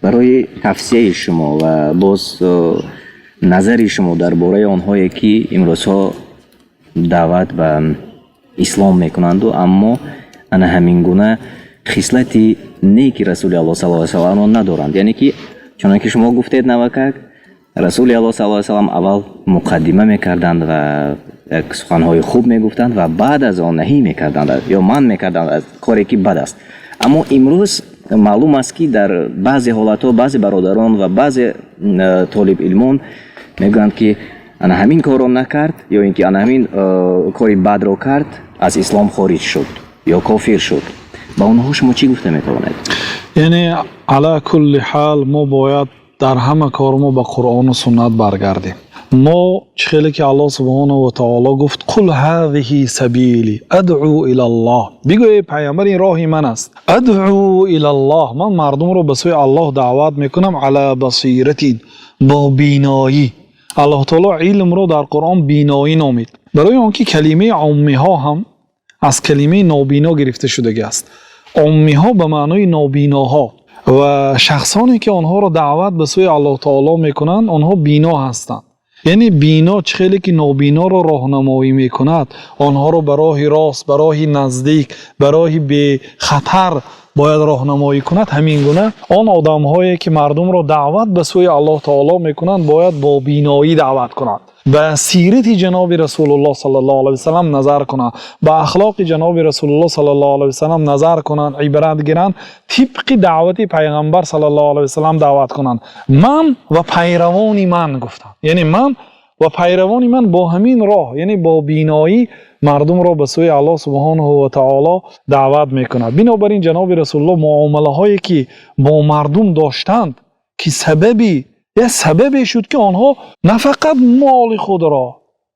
Барои тавсияи шумо ва боз назари шумо дар бораи онҳое, ки имрӯзҳо даъват ба ислом мекунанду, аммо ана ҳамин гуна хислати неки Расули Аллоҳ саллаллоҳу алайҳи васалламро надоранд, яъне ки чуноне ки шумо гуфтед, навакак Расули Аллоҳ саллаллоҳу алайҳи васаллам аввал муқаддима мекарданд ва як суханҳои хуб мегуфтанд ва баъд аз он наҳӣ мекарданд ё манъ мекарданд аз коре, ки бад аст. Аммо имрӯз маълум аст, ки дар баъзе ҳолатҳо баъзе бародарон ва баъзе толибилмон мегӯянд, ки ана ҳамин корро накард ё ин ки ана ҳамин кори бадро кард, аз ислом хориҷ шуд ё кофир шуд. Ба онҳо шумо чӣ гуфта метавонед? Яъне, ала кулли ҳол, мо бояд дар ҳама кор мо ба Қуръону суннат баргардем. Мо чӣ хеле ки Аллоҳ субҳонаҳу ва таоло гуфт: «Қул ҳазиҳи сабили адъу илаллоҳ». Бигӯ, эй пайғамбар, ин роҳи ман аст. Адъу илаллоҳ, ман мардумро ба сӯи Аллоҳ даъват мекунам. Ала басиратин, бо биноӣ. Аллоҳ таоло илмро дар Қуръон биноӣ номид, барои он ки калимаи оммиҳо ҳам аз калимаи нобино гирифта шудагӣ аст. Оммиҳо ба маънои нобиноҳо ва шахсоне, ки онҳоро даъват ба сӯи Аллоҳ таоло мекунанд, онҳо бино ҳастанд. Яъне бино чӣ хеле ки нобиноро роҳнамоӣ мекунад, онҳоро ба роҳи рост, ба роҳи наздик, ба роҳи бехатар бояд роҳнамоӣ кунад, ҳамин гуна он одамҳое, ки мардумро даъват ба сӯи Аллоҳ таоло мекунанд, бояд бо биноӣ даъват кунанд, ба сирати ҷаноби Расулуллоҳ саллаллоҳу алайҳи васаллам назар кунанд, ба ахлоқи ҷаноби Расулуллоҳ саллаллоҳу алайҳи васаллам назар кунанд, ибрат гиранд, тибқи даъвати пайғамбар саллаллоҳу алайҳи васаллам даъват кунанд. Ман ва пайравони ман, гуфтам, яъне ман ва пайравони ман бо ҳамин роҳ, яъне бо биноӣ мардумро ба сӯи Аллоҳ субҳонаҳу ва таоло даъват мекунад. Бинобар ин ҷаноби Расулуллоҳ муомилаҳое, ки бо мардум доштанд, ки сабаби як сабабе шуд, ки онҳо на фақат моли худро,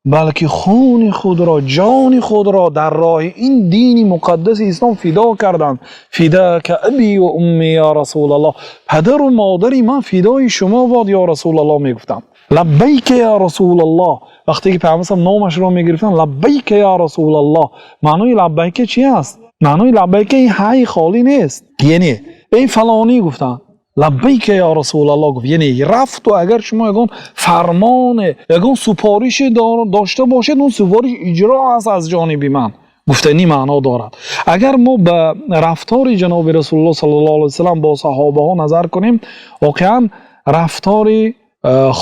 балки хуни худро, ҷони худро дар роҳи ин дини муқаддаси ислом фидо карданд. «Фидака аби ва умми, ё Расулаллоҳ», падару модари ман фидои шумо бод, ё Расулаллоҳ, мегуфтанд. «Лаббайка ё Расулаллоҳ». Вақте ки пайғамбар номашро мегирифтанд, «Лаббайка ё Расулаллоҳ». Маънои лаббайка чи аст? Маънои лаббайка ин ҳайи холӣ нест, яъне эй фалонӣ гуфтанд. «Лаббайка ё Расулаллоҳ» гуфт, яъне рафту агар шумо ягон фармоне, ягон супорише дошта бошед, он супориш иҷро аст аз ҷониби ман, гуфтанӣ маъно дорад. Агар мо ба рафтори ҷаноби Расулуллоҳ саллаллоҳу алайҳи васаллам бо саҳобаҳо назар кунем, воқеан рафтори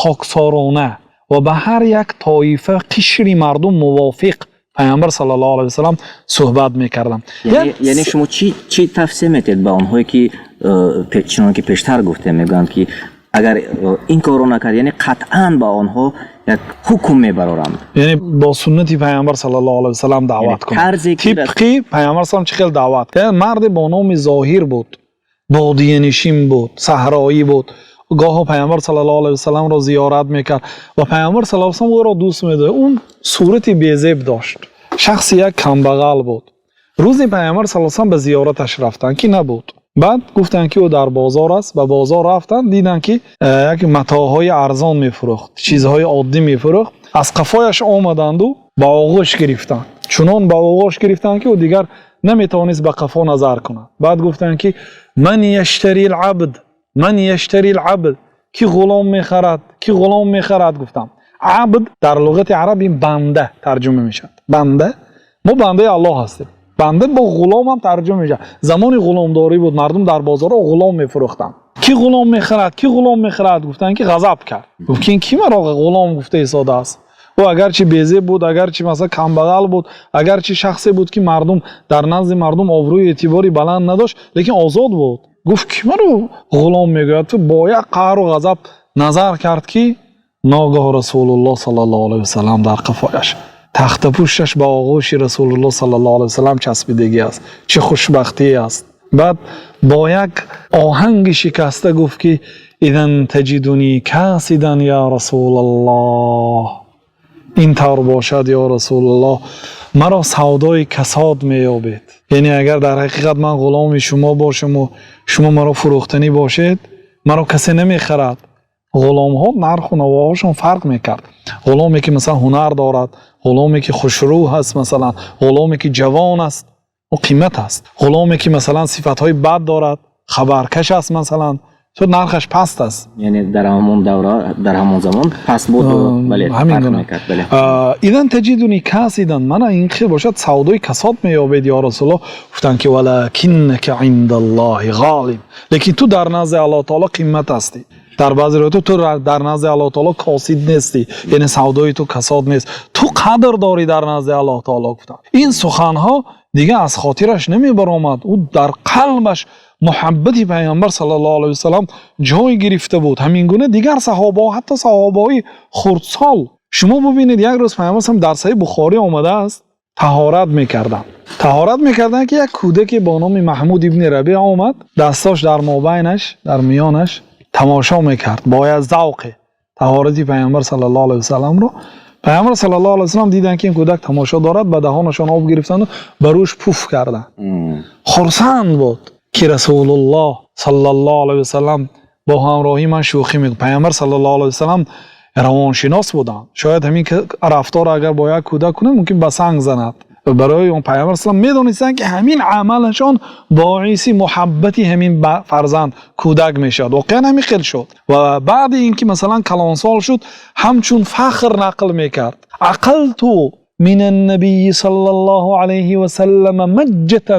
хоксорона ва ба ҳар як тоифа, қишри мардум мувофиқ пайғамбар саллаллоҳу алайҳи васаллам суҳбат мекарданд. Яъне шумо чӣ тавсия метиҳед ба онҳое, ки чуноне ки пештар гуфтем, мегӯянд, ки агар ин корро накард, яъне қатъан ба онҳо як ҳукм мебароранд? Яъне бо суннати пайғамбар саллаллоҳу алайҳи васаллам даъват кунанд, тибқи пайғамбар салам чӣ хел даъват. Марде бо номи Зоҳир буд, бодиянишин буд, саҳроӣ буд. Гоҳо пайғамбар саллаллоҳу алайҳи васалламро зиёрат мекард ва пайғамбар саллаллоҳу алайҳи васаллам ӯро дӯст медошт. Он сурати безеб дошт, шахси як камбағал буд. Рӯзе пайғамбар саллаллоҳу алайҳи васаллам ба зиёраташ рафтанд, ки набуд. Баъд гуфтанд, ки ӯ дар бозор аст. Ба бозор рафтанд, диданд, ки як матоъҳои арзон мефурӯхт, чизҳои оддӣ мефурӯхт. Аз қафояш омаданду ба оғӯш гирифтанд, чунон ба оғӯш гирифтанд, ки ӯ дигар наметавонист ба қафо назар кунад. Баъд гуфтанд, ки «Ман яштари лабд, ман яштари лабд», ки ғулом мехарад, ки ғулом мехарад, гуфтам. Абд дар луғати араб ин банда тарҷума мешавад. Банда, мо бандаи Аллоҳ ҳастем. Банда бо ғулом ҳам тарҷума мешавад. Замони ғуломдорӣ буд, мардум дар бозорҳо ғулом мефурӯхтанд. Ки ғулом мехарад, ки ғулом мехарад, гуфтанд, ки ғазаб кард, гуфт ки ки маро ғулом гуфта истодааст? Ӯ агарчи безеб буд, агарчи масалан камбағал буд, агарчи шахсе буд, ки мардум дар назди мардум обрӯи эътибори баланд надошт, лекин озод буд. Гуфт: «Ки маро ғулом мегӯяд?» Бо як қаҳру ғазаб назар кард, ки ногаҳ Расулуллоҳ саллаллоҳу алайҳи васаллам дар қафояш, тахтапушташ ба оғӯши Расулуллоҳ саллаллоҳу алайҳи васаллам часпидагӣ аст. Чӣ хушбахтие аст! Баъд бо як оҳанги шикаста гуфт, ки «Изан таҷидуни касидан, я Расулаллоҳ», ин тавр бошад, ё Расулуллоҳ, маро савдои касод меёбед. Яъне агар дар ҳақиқат ман ғуломи шумо бошаму шумо маро фурӯхтанӣ бошед, маро касе намехарад. Ғуломҳо нарху навоҳошон фарқ мекард. Ғуломе, ки масалан ҳунар дорад, ғуломе, ки хушрӯ ҳаст, масалан ғуломе, ки ҷавон аст, ӯ қимат аст. Ғуломе, ки масалан сифатҳои бад дорад, хабаркаш аст, масалан Чун нархаш паст аст. Яъне дар ҳамон давра, дар ҳамон замон паст буд, бале, ҳамин фарқ гуна. мекард, бале. إذن تجدني كاسدا, мана ин хел бошад, савдои касод меёбед, ё Расулуллоҳ. Гуфтанд, ки ولكنك عند الله غال, лекин ту дар назди Аллоҳ таоло қимат ҳастӣ. Дар баъзе ривоятҳо, ту дар назди Аллоҳ таоло косид нестӣ, яъне савдои ту касод нест, ту қадр дорӣ дар назди Аллоҳ таоло, гуфтанд. Ин суханҳо дига аз хотираш намебаромад. Ӯ дар қалбаш муҳаббати Пайғамбар саллаллоҳу алайҳи васаллам ҷой гирифта буд. Ҳамин гуна дигар саҳобаҳо, ҳатто саҳобаҳои хурдсол. Шумо бубинед, як рӯз Пайғамбар саллам, дар Саҳиҳи Бухорӣ омадааст, таҳорат мекарданд, таҳорат мекарданд, ки як кӯдаке бо номи Маҳмуд ибни Рабиъ омад, дасташ дар мобайнаш, дар миёнаш, тамошо мекард бо як завқе таҳорати Пайғамбар саллаллоҳу алайҳи васалламро. Пайғамбар саллаллоҳу алайҳи васаллам диданд, ки ин кӯдак тамошо дорад, ба даҳонашон об гирифтанду ба рӯш пуф карданд. Хурсанд буд, ки Расулуллоҳ саллаллоҳу алайҳи васаллам бо ҳамроҳии ман шӯхӣ мекунад. Пайғамбар саллаллоҳу алайҳи васаллам равоншинос буданд. Шояд ҳамин рафторро агар бо як кӯдак кунад, мумкин ба санг занад. Барои он Пайғамбар саллам медонистанд, ки ҳамин амалашон боиси муҳаббати ҳамин фарзанд, кӯдак мешавад. Воқеан ҳамин хел шуд ва баъди ин ки, масалан, калонсол шуд, ҳамчун фахр нақл мекард: عقلت من النبي صلى الله عليه وسلم مجة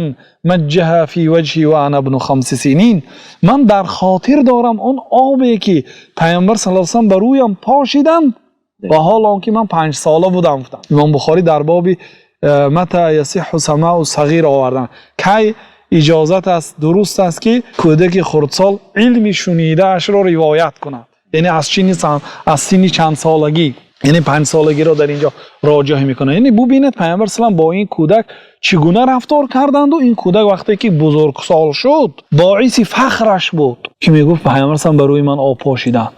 مجها في وجهي وأنا ابن 5 سنين. Ман дар хотир дорам он обе, ки Пайғамбар саллаллоҳу алайҳи васаллам ба рӯям пошиданд ва ҳол он ки ман 5-сола будам, гуфтам. Имом Бухорӣ дар боби متى يصح سماع الصغير оварданд, кай иҷозат аст, дуруст аст, ки кӯдаки хурдсол илми шунидаашро ривоят кунад, яъне аз синни чандсолагӣ, яъне 5-солагиро дар инҷо роҷеҳ мекунад. Яъне бубинед, Пайғамбар салам бо ин кӯдак чӣ гуна рафтор карданду ин кӯдак вақте ки бузургсол шуд, боиси фахраш буд, ки мегуфт: «Пайғамбар салам ба рӯи ман об пошиданд».